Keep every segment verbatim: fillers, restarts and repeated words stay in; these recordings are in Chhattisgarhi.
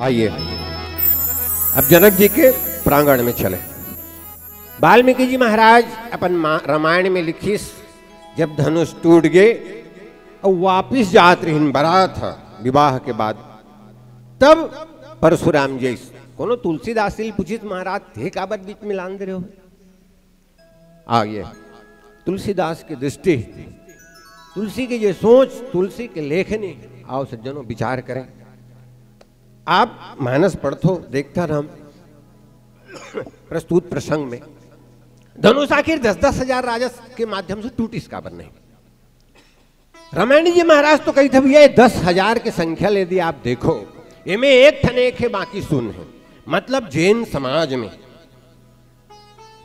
आइए, अब जनक जी के प्रांगण में चले। वाल्मीकि जी महाराज अपन मा-, रामायण में लिखिस, जब धनुष टूट गे अउ वापिस जात रहिन, बरात ह विवाह के बाद, तब परशुराम जी, कोनो तुलसीदास जी पूछिस, महाराज, ते काबर बीच में लान दे रहे हो? आ ये तुलसीदास की दृष्टि, तुलसी की ये सोच, तुलसी की लेखनी, आओ सज्जनों, विचार करें। आप मानस पढ़थो, देखता रहम प्रस्तुत प्रसंग में, धनुष आखिर दस दस हजार राजा के माध्यम से टूटिस काबर नहीं? रमैनी जी महाराज तो कही थे, भैया, ये दस हजार की संख्या ले दी, आप देखो, इमे एक ठन एक हे, बाकी सुन हे। मतलब, जैन समाज में,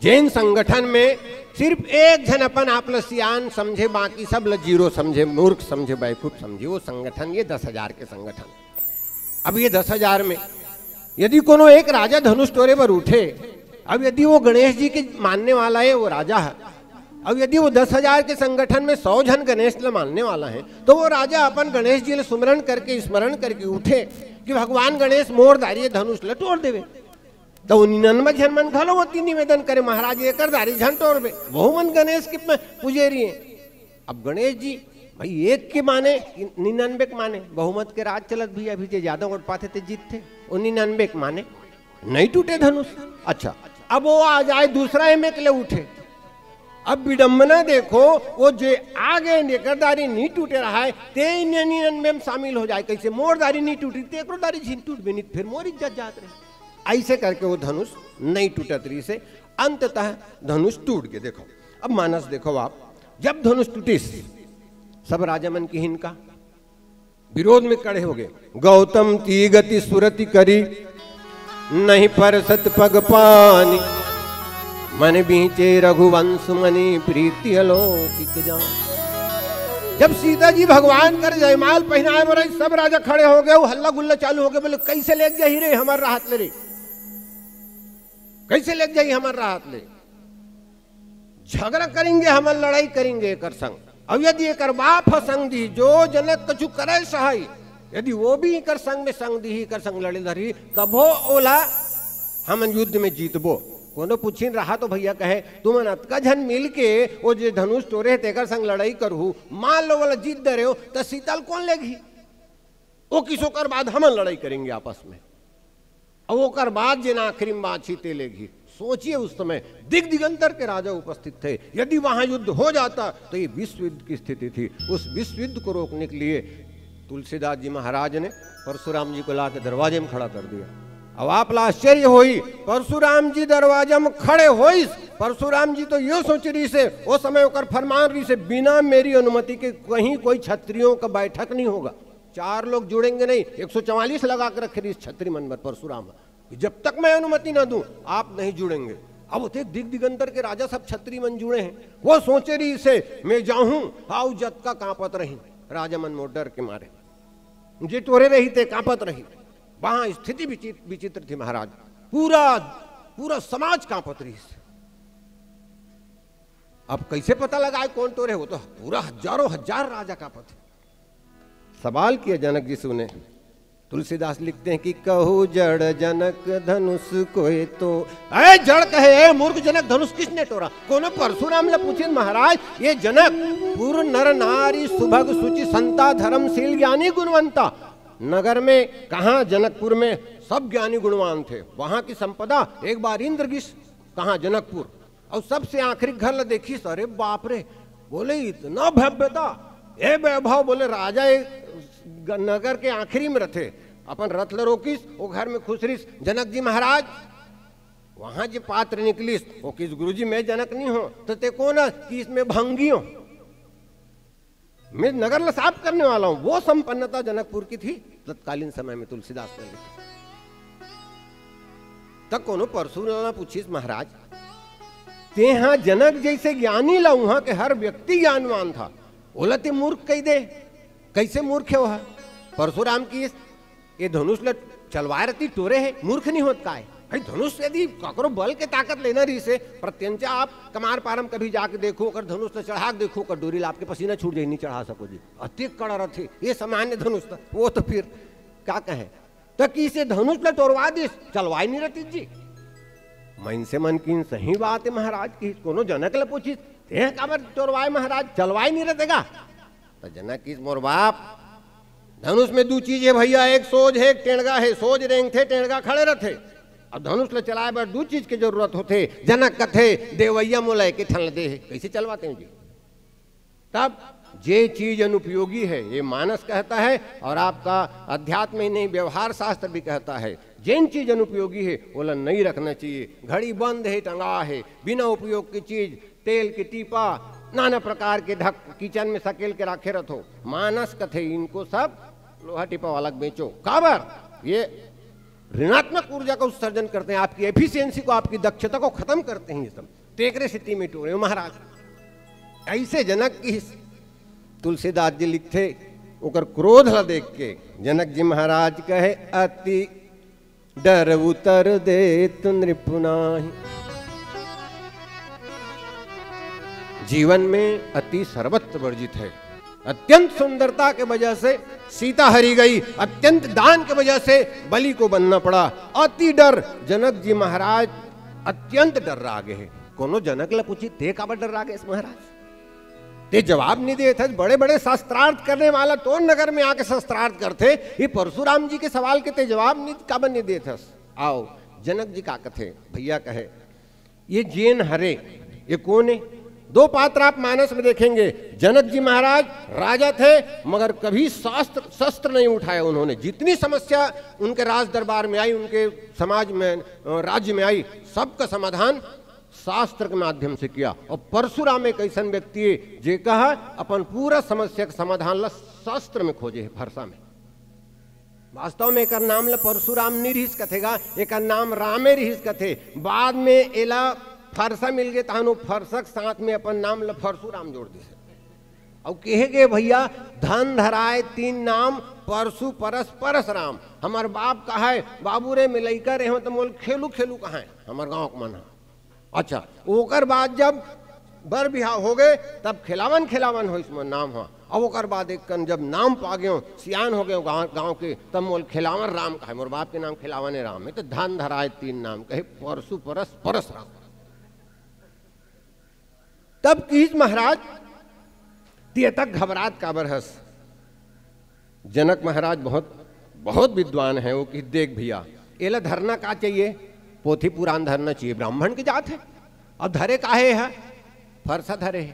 जैन संगठन में सिर्फ एक झन अपन आप ल सियान समझे, बाकी सब ल जीरो समझे, मूर्ख समझे, बेवकूफ समझे, वो संगठन, ये दस हजार के संगठन। अब ये दस हजार में यदि कोनो एक राजा धनुष टोरे बर उठे, अब यदि वो गणेश जी के मानने वाला है, वो राजा है, अब यदि वो दस हजार के संगठन में सौ झन गणेश ल मानने वाला है, तो वो राजा अपन गणेश जी ल सुमरण करके, स्मरण करके उठे कि भगवान गणेश, मोर दारी धनुष ल टोर देवे। तो वो निन्यानवे झन मन घलो ओती निवेदन करे, महाराज, एकर दारी झन टोरबे, वहू मन गणेश के म-, पुजेरी हैं। अब गणेश जी, भाई, एक के माने, निन्यानवे के माने, बहुमत के राज चलत भैया, अभी जे ज्यादा वोट पाथे ते जीतथे, वो निन्यानवे के माने, नहीं टूटे धनुष। अच्छा, अब वो आ जाए, दूसरा एमे के ले उठे। अब विडंबना देखो, वो जे आगे एकर दारी नहीं टूटे रहा है, ते निन्यानवे में शामिल हो जाए। कैसे? मोर दारी नहीं टूटी, ते एकरो दारी झिन टूटबे नहीं, फिर मोर इज्जत जात रहे। ऐसे करके वो धनुष नहीं टूटत रही से, अंततः धनुष टूट गए। देखो, अब मानस देखो आप, जब धनुष टूटिस, सब राजा मन किहिन का विरोध में खड़े हो गए। गौतम ती गति सुरति करी, नहीं परसत पग पानी। मन बीचे रघुवंश मनि प्रीति अलौकिक जान। जब सीता जी भगवान कर जयमाल पहनाए बर आई, सब राजा खड़े हो गए, वो हल्ला गुल्ला चालू हो गए, बोले, "कैसे लेके जाही रे हमर राहत ले रे? कैसे लेके जाही हमर राहत ले?" झगड़ा करेंगे, हमन लड़ाई करेंगे एकर संग। अब यदि एकर बाप ह संग दिही, जो जनक कछु करे सहाय, यदि वो भी एकर संग में संग दिही, एकर संग लड़े धरही, तभो ओला हमन युद्ध में जीतबो। कोनो पूछिन रहा तो भैया कहे, "तुमन अतका झन मिल के वो जे धनुष टोरे हे, तेकर संग लड़ाई करहू, मान लो वाला जीत दे रहे हो, त सीता ल कौन लेगही? वो किस ओकर बाद हमन लड़ाई करेंगे आपस में।" अउ ओकर बाद जेन आखिरी में बाँचही ते लेगही। सोचिए, उस समय दिग दिगंतर के राजा उपस्थित थे। यदि वहाँ युद्ध हो जाता तो ये विश्व युद्ध की स्थिति थी। उस विश्व युद्ध को रोकने के लिए तुलसीदास जी महाराज ने परशुराम जी को ला के दरवाजे में खड़ा कर दिया। अब आप ला आश्चर्य होई, परशुराम जी दरवाजा में खड़े होइस। परशुराम जी तो यो सोच रही से, वो समय ओकर फरमान रही से, "बिना मेरी अनुमति के कहीं कोई क्षत्रियों का बैठक नहीं होगा।" चार लोग जुड़ेंगे नहीं, एक सौ चवालीस लगा के रखे रही छतरी मन बर परशुराम ह। जब तक मैं अनुमति ना दूं, आप नहीं जुड़ेंगे। अब वो देख, दिग दिगंतर के राजा सब छतरी मन जुड़े हैं। वो सोचे रही से, "मैं जाऊं, आओ जतका कांपत रही।" राजा मन मोर डर के मारे जे टोरे रही ते कांपत रही। वहां स्थिति विचित्र, विचित्र थी महाराज। पूरा, पूरा समाज कांपत रही से। अब कैसे पता लगाए कौन टोरे? वो तो पूरा हजारों हजार राजा कांपत है। सवाल किया जनक जी से उन्हें। तुलसीदास लिखते हैं कि "कहु जड़ जनक धनुष कोय तो।" अरे जड़ कहे, "ए मूर्ख जनक, धनुष किसने टोरा?" कोनो परशुराम ले पूछे, "महाराज, ये जनक पुर नर नारी सुभग सुचि संता धर्मशील ज्ञानी गुणवंता।" नगर में कहाँ, जनकपुर में सब ज्ञानी गुणवान थे, वहां की संपदा। एक बार इंद्र गिस कहाँ, जनकपुर, और सबसे आखिरी घर ला देखिस, अरे बाप रे, बोले, "इतना भव्यता, ए वैभव।" बोले, "राजा ए ग-, नगर के आखिरी में रथे।" अपन रथ ल रोकिस, वो घर में खुसरिस, "जनक जी महाराज, वहां जे पात्र निकलिस, वो किस गुरुजी, मैं जनक नहीं हूं, तो ते कौन है?" कि "इसमें भंगी हूं।" मैं नगर ला साफ करने वाला हूं। वो संपन्नता जनकपुर की थी तत्कालीन समय में, तुलसीदास ने लिखा। तब कोनो परशुराम ला पूछिस, "महाराज, तेहा जनक जैसे ज्ञानी ला, वहां के हर व्यक्ति ज्ञानवान था, ओला ते मूर्ख कह दे, कैसे मूर्ख है वह?" परशुराम की ये धनुष ल चलवाए रती टोरे हे, मूर्ख नहीं होत काय? भाई, धनुष यदि ककरो बल के ताकत लेना रही से, प्रत्यंचा आप कमार पारम कभी जाके देखो, ओकर धनुष ल चढ़ा के देखो, ओकर डोरी ल आपके पसीना छूट जाई, नहीं चढ़ा सको जी, अति कड़ा रथे ये सामान्य धनुष। त वो तो फिर का कहे, त किसे धनुष ल टोरवा दिस, चलवाय नहीं रहतिस जी। मनसे मन किहिन, "सही बात हे महाराज," किहिस, "कोनो जनक ल पूछिस, तें काबर टोरवाय महाराज, चलवाय नहीं रहते गा।" त जनक किहिस, "मोर बाप, धनुष में दू चीज हे भैया, एक सोज हे, एक टेंड़गा हे। सोज रेंगथे, टेंड़गा खड़े रहथे। अब धनुष ल चलाय बर दू चीज के जरूरत होथे।" जनक कथे, "देवैया मोला एके ठन ल दे हे, कइसे चलवातेंव जी?" तब जे चीज अनुपयोगी है, ये मानस कहता है, और आपका अध्यात्म ही नहीं, व्यवहार शास्त्र भी कहता है, जेन चीज अनुपयोगी है, ओला नहीं रखना चाहिए। घड़ी बंद है, टंगा है, बिना उपयोग की चीज, तेल के टीपा, नाना प्रकार के ढक, किचन में सकेल के रखे रथो। मानस कथे, इनको सब लोहा टीपा वाला बेचो। काबर? ये ऋणात्मक ऊर्जा का उत्सर्जन करते हैं, आपकी एफिशिएंसी को, आपकी दक्षता को खत्म करते हैं ये सब। तेकरे सेती में टोरे महाराज। ऐसे जनक की तुलसीदास जी लिखथे, ओकर क्रोध ला देख के जनक जी महाराज कहे, "अति डर उतर देत नृप नाहीं।" जीवन में अति सर्वत्र वर्जित है। अत्यंत सुंदरता के वजह से सीता हरी गई, अत्यंत दान के वजह से बलि को बनना पड़ा। अति डर, जनक जी महाराज अत्यंत डर्रा गे हे। कोनो जनक ल पूछी, "तें काबर डर्रा गेस महाराज? तें जवाब नहीं देत हस।" बड़े-बड़े शास्त्रार्थ करने वाला तोर नगर में आके शास्त्रार्थ करथे, ये परशुराम जी के सवाल के तें जवाब नहीं, काबर नहीं देत हस? आओ, जनक जी का कथे, भैया कहे, ये जेन हरे, ये कोन हे? दो पात्र आप मानस में देखेंगे। जनक जी महाराज राजा थे, मगर कभी शास्त्र, शस्त्र नहीं उठाया उन्होंने। जितनी समस्या उनके राज दरबार में आई, उनके समाज में, अ, राज्य में आई, सबका समाधान शास्त्र के माध्यम से किया। और परशुराम एक ऐसन व्यक्ति हे, जे कहा अपन पूरा समस्या के समाधान ला शास्त्र में खोजे हे, फरसा में। वास्तव में एकर नाम ल परशुराम नी रिहिस कथे गा, एकर नाम रामे रिहिस कथे। बाद में एला फरसा मिल गे, तहन वो फरसा के साथ में अपन नाम ल परशुराम जोड़ दिस। अउ कहे गे, "भैया, धन धराए तीन नाम, परसु परस परस राम।" हमर बाप कहाय, "बाबू रे, मैं लइका रेहेंव त मोल खेलू खेलू कहाय हमर गांव के मन ह।" अच्छा, ओकर बाद जब बर बिहाव हो गे, तब खेलावन खेलावन होइस मोर नाम ह। अब ओकर बाद एक कन जब नाम पा गेंव, सियान हो गेंव गांव, गांव के, तब मोल खेलावन राम कहाय। मोर बाप के नाम खेलावन राम हे, त धन धराए तीन नाम कहे, परसु परस परस राम। तब किहिस, "महाराज, तें अतक घबरात काबर हस?" जनक महाराज बहुत, बहुत विद्वान हे, वो किहिस, "देख भैया, एला धरना का चाहिए? पोथी पुराण धरना चाहिए, ब्राह्मण के जात हे।" अब धरे काहे हे? फरसा धरे हे।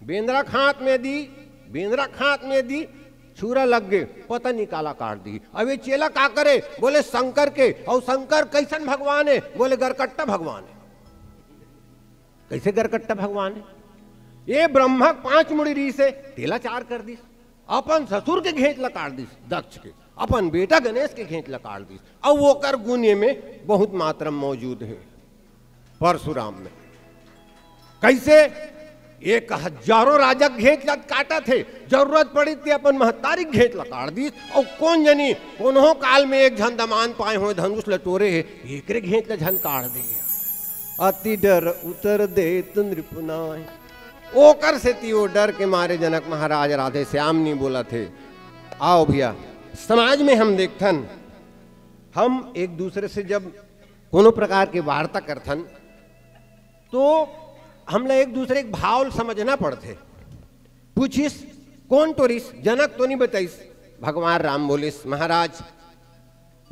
बेंदरा खात में दी, बेंदरा खात में दी, छुरा लग गे, पता नहीं काला काट दी। अब ये चेला का करे? बोले, "शंकर के।" अउ शंकर कइसन भगवान हे? बोले, "गरकट्टा भगवान हे।" कइसे गरकट्टा भगवान हे? ये ब्रह्मा के पांच मुड़ी रिहिस हे, तेला चार कर दिस। अपन ससुर के घेंच ल काट दिस, दक्ष के, अपन बेटा गणेश के घेंच ल काट दिस। अउ ओकर गुण ये में बहुत मात्रा में मौजूद हे परशुराम में। कइसे? एक हजारों राजा के घेंच ल काटत हे, जरूरत पड़ी त अपन महतारी के घेंच ल काट दिस। अउ कोन जनी, कोनो काल में एक झन दमान पाए होय, धनुष ल टोरे हे, एकरे घेंच ल झन काट दे। "अति डर उतर देत नृप नाहीं।" ओकर सेती वो डर के मारे जनक महाराज राधे श्याम नहीं बोलत हे। आओ भैया, समाज में हम देखथन, हम एक दूसरे से जब कोनो प्रकार के वार्ता करथन, तो हमला एक दूसरे के भाव ल समझना पड़थे। पूछिस, "कोन टोरिस?" जनक तो नहीं बताइस, भगवान राम बोलिस, "महाराज,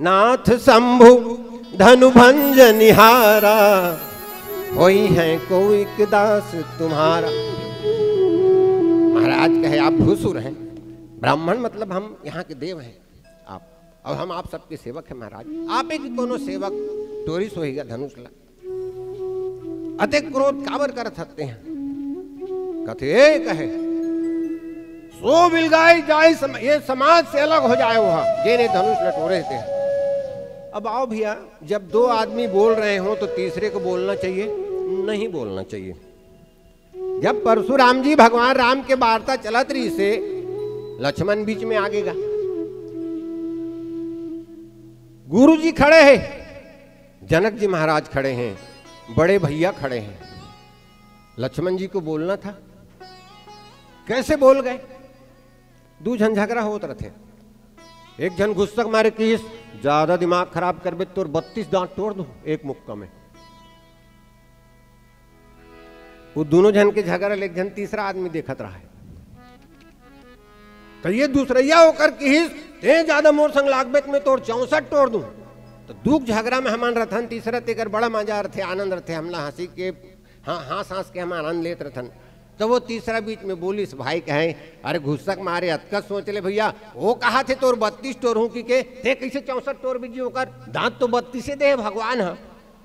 नाथ शंभु धनु भंजनिहारा, होई है को एक दास तुम्हारा।" महाराज कहे, "आप भूसुर हैं, ब्राह्मण, मतलब हम यहाँ के देव हैं आप, और हम आप सबके सेवक हैं महाराज। आप एक कोनो सेवक टोरिस होइगा धनुष ला।" अतेक क्रोध काबर करत हस तें? कथे, "ए," कहे, "सो बिलगाई जाए सम-, ये समाज से अलग हो जाए वो, जेने धनुष ल टोरे हे।" अब आओ भैया, जब दो आदमी बोल रहे हो तो तीसरे को बोलना चाहिए? नहीं बोलना चाहिए। जब परशुराम जी भगवान राम के वार्ता चलत रहिस हे, लक्ष्मण बीच में आ गे गा। गुरु जी खड़े हैं, जनक जी महाराज खड़े हैं, बड़े भैया खड़े हैं। लक्ष्मण जी को बोलना था, कैसे बोल गए? दू झन झगड़ा होत रथे। एक झन गुस्सा के मारे किहिस, ज्यादा दिमाग खराब करबे, तोर बत्तीस दांत तोड़ दूं एक मुक्का में। वो दोनों झन के झगड़ा ल एक झन तीसरा आदमी देखत रहा है। तो ये दूसरैया ओकर किहिस, "ते ज्यादा मोर संग लागबे त मैं तोर चौसठ तोड़ दूं।" तो दुख झगड़ा में हमन रथन, तीसरा तेकर बड़ा मजा रथे, आनंद रथे, हमला हंसी के, हाँ, हाँस हाँस के हम आनंद लेत रथन। तो वो तीसरा बीच में बोलिस, भाई कहे, "अरे घुस्सक मारे अतका सोच ले भैया, वो कहा थे तोर बत्तीस तोर हूँ कि के, ते कैसे चौसठ तोर बीजी ओकर? दांत तो बत्तीसे दे हे भगवान ह।"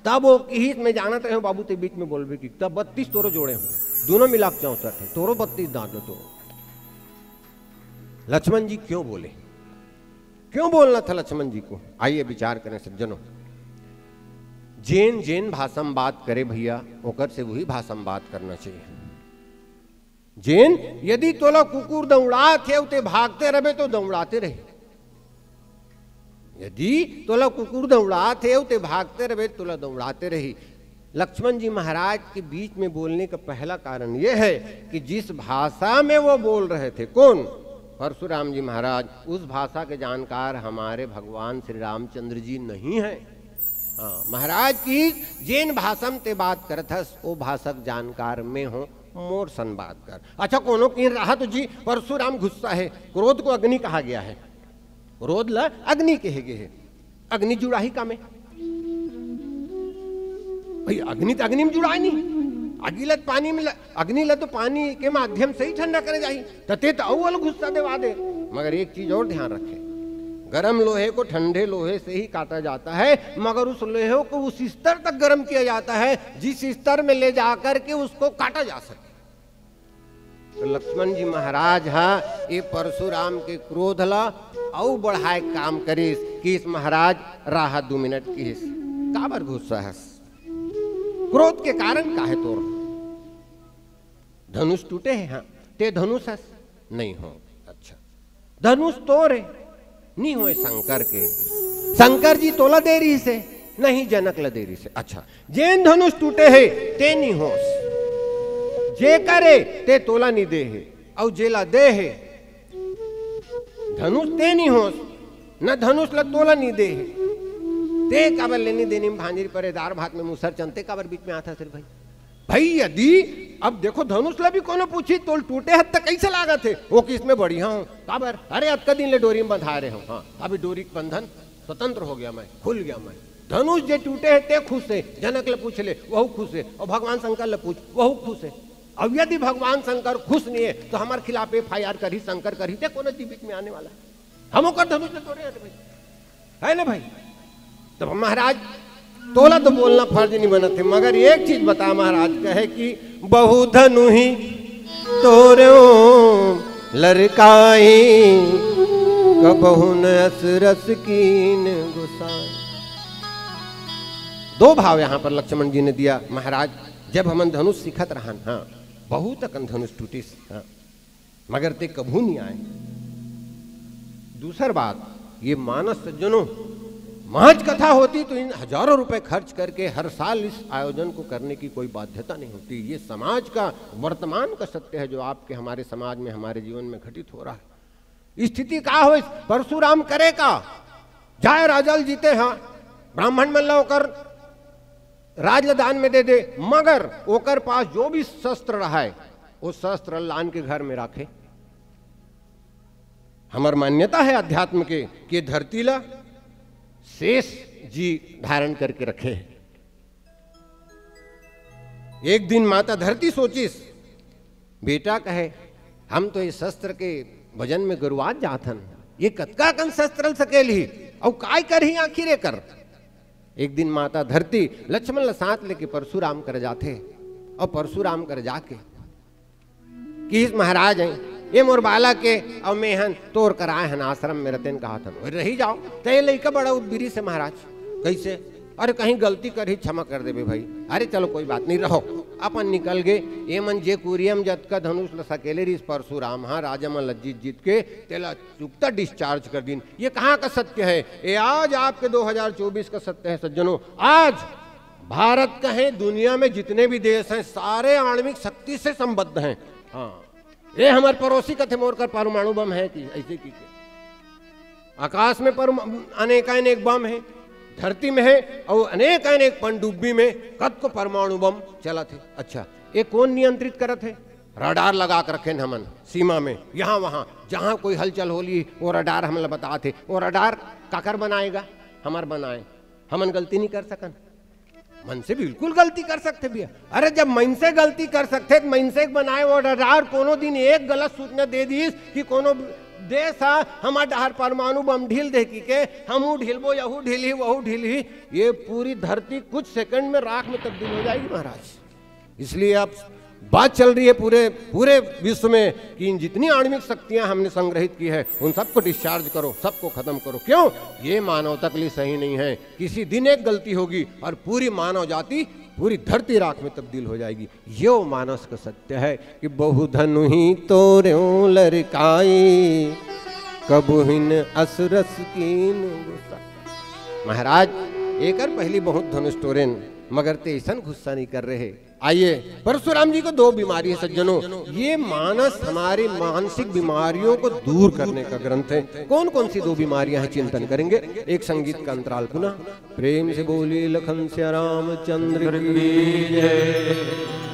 तब वो किहिस, "मैं जानत रहे हूँ बाबू, ते बीच में बोलबे कि तब बत्तीस तोरो जोड़े हूँ, दोनों मिला के चौसठ है, तोरो बत्तीस दांत लो तोरो।" लक्ष्मण जी क्यों बोले, क्यों बोलना था लक्ष्मण जी को? आइए विचार करें सज्जनों। जेन जेन भाषा में बात करे भैया, ओकर से वही भाषा में बात करना चाहिए। जेन यदि तोला कुकुर दौड़ात हे, ते भागते रहे तो दौड़ाते रहे। यदि तोला कुकुर दौड़ात हे, ते भागते रहे, तोला दौड़ाते रही। लक्ष्मण जी महाराज के बीच में बोलने का पहला कारण यह है कि जिस भाषा में वो बोल रहे थे, कौन? परशुराम जी महाराज, उस भाषा के जानकार हमारे भगवान श्री रामचंद्र जी नहीं हैं। हाँ, महाराज की जेन भाषा में ते बात करत हस, वो भाषा के जानकार मैं हूँ, मोर सन बात कर। अच्छा, कोनो किहिन रहा तो जी, परशुराम गुस्सा है, क्रोध को अग्नि कहा गया है, क्रोध ला अग्नि कहे गए है। अग्नि जुड़ाही का में? भाई, अग्नि तो अग्नि में जुड़ाही नहीं, अग्नि ला तो पानी में ल-, अग्नि ला तो पानी के माध्यम से ही ठंडा करे जाही। त ते तो अउ अलग गुस्सा देवा दे। मगर एक चीज और ध्यान रखे, गरम लोहे को ठंडे लोहे से ही काटा जाता है, मगर उस लोहे को उस स्तर तक गरम किया जाता है जिस स्तर में ले जाकर के उसको काटा जा सके। तो लक्ष्मण जी महाराज हा ये परशुराम के क्रोध ला अउ बढ़ाए काम करिस कि इस महाराज राह दू मिनट किहिस। काबर गुस्सा हस? क्रोध के कारण का है तोर? धनुष टूटे है, हाँ, ते धनुष हस? नहीं हो। अच्छा, धनुष तोर है, नहीं होए शंकर के। शंकर जी तोला दे रही से, नहीं जनक ला दे रही से। अच्छा, जेन धनुष टूटे है, ते नहीं होस। जे करे, ते तोला नहीं दे है, अउ जेला दे है, धनुष ते नहीं होस, न धनुष ला तोला नहीं दे है। ते काबर लेनी देनी में भांजरी परे, दार भात में मूसर चंद, ते काबर बीच में आथस रे भाई? भाई, यदि अब देखो, धनुष ला भी कोनो पूछी, तोल टूटे हत त कैसे लागत है? वो किस में बढ़िया हो, काबर? अरे, अतका दिन ले डोरी में बंधा रहे हो, हाँ, अभी डोरी के बंधन स्वतंत्र हो गया मैं, खुल गया मैं। धनुष जे टूटे है, ते खुश है, जनक ले पूछ ले, वहू खुश है, और भगवान शंकर ले पूछ, वहू खुश है। अब यदि भगवान शंकर खुश नहीं है, तो हमारे खिलाफ एफ आई आर करही, शंकर करही, ते कोनो जी बीच में आने वाला है? हम ओकर धनुष ले तोड़े हैं भाई, है ना भाई? तब महाराज, तोला तो बोलना फर्ज नहीं बनत है, मगर एक चीज बता महाराज, कहे कि बहु धनु ही तोरो लरकाई, कबहु न अस रस कीन गुसाई। दो भाव यहाँ पर लक्ष्मण जी ने दिया महाराज, जब हमन धनुष सिखत रहन, हाँ, बहुत अकन धनुष टूटिस, हाँ, मगर ते कभू नहीं आए। दूसर बात, ये मानस सज्जनों, महज कथा होती तो इन हजारों रुपए खर्च करके हर साल इस आयोजन को करने की कोई बाध्यता नहीं होती। ये समाज का वर्तमान का सत्य है, जो आपके हमारे समाज में, हमारे जीवन में घटित हो रहा है। स्थिति का हो, परशुराम करे का, जाए राजा ल जीते, हाँ, ब्राह्मण मन ला ओकर राज ल दान में दे दे, मगर ओकर पास जो भी शस्त्र रहा है, वो शस्त्र लान के घर में रखे। हमर मान्यता है अध्यात्म के कि धरती ला शेष जी धारण करके रखे है। एक दिन माता धरती सोचिस, बेटा कहे, हम तो ये शस्त्र के वजन में गरुआत जात हन, ये कतका कन शस्त्र ल सकेलही, अउ काय करही आखिर एकर? एक दिन माता धरती लक्ष्मण ल साथ लेके परशुराम कर जाथे, अउ परशुराम कर जाके किहिस, महाराज हैं, ये मोर बालक के, अउ मेहन तोर कराए हन, आश्रम में रतेन कहा थन, रही जाओ। त ये लइका बड़ा उदबिरी से महाराज, कैसे? अरे कहीं गलती करही, क्षमा कर देबे भाई। अरे चलो कोई बात नहीं, रहो। अपन निकल गए। ये मन जे कुरियम जतका धनुष ल सकेले रिस परशुराम, हाँ, राजा मन ल जीत जीत के तेला चुकता डिस्चार्ज कर दिन। ये कहाँ का सत्य है? ये आज आपके दो हज़ार चौबीस का सत्य है सज्जनों। आज भारत कहे, दुनिया में जितने भी देश हैं, सारे आणविक शक्ति से संबद्ध हैं। हाँ, ये हमारे पड़ोसी कथे मोर कर परमाणु बम है कि ऐसे की के। आकाश में पर अनेकानेक बम है, धरती में है, और अनेकानेक पनडुब्बी में कतको परमाणु बम चलत है। अच्छा, ये कौन नियंत्रित करत है? रडार लगा के रखे हमन सीमा में, यहाँ वहाँ जहाँ कोई हलचल होली, वो रडार हमला बतात है। वो रडार काकर बनाएगा? हमर बनाए। हमन गलती नहीं कर सकन। मनसे बिल्कुल गलती कर सकथे भैया। अरे, जब मनसे गलती कर सकथे, त मनसे के बनाए वो रडार कोनो दिन एक गलत सूचना दे दिस कि कोनो देश ह हमर डहर परमाणु बम ढील दे कि के, हमहू ढीलबो, यहू ढीलही, वहू ढीलही, ये पूरी धरती कुछ सेकंड में राख में तब्दील हो जाएगी महाराज। इसलिए आप बात चल रही है पूरे, पूरे विश्व में कि इन जितनी आणविक शक्तियां हमने संग्रहित की है, उन सबको डिस्चार्ज करो, सबको खत्म करो। क्यों? ये मानवता के लिए सही नहीं है। किसी दिन एक गलती होगी और पूरी मानव जाति, पूरी धरती राख में तब्दील हो जाएगी। यो मानस का सत्य है कि बहु धनु ही तोर्यो लरिकाई, कबहुँ न असुरस कीन गुस्सा। महाराज, एकर पहली बहुत धनुष टोरेन, मगर ते ऐसन गुस्सा नहीं कर रहे। आइए, परशुराम जी को दो बीमारी है सज्जनों, ये मानस हमारी मानसिक बीमारियों को दूर करने का ग्रंथ है। कौन कौन सी दो बीमारियां हैं, चिंतन करेंगे। एक संगीत का अंतराल पुनः। प्रेम से बोलिए लखन सिया रामचंद्र की जय।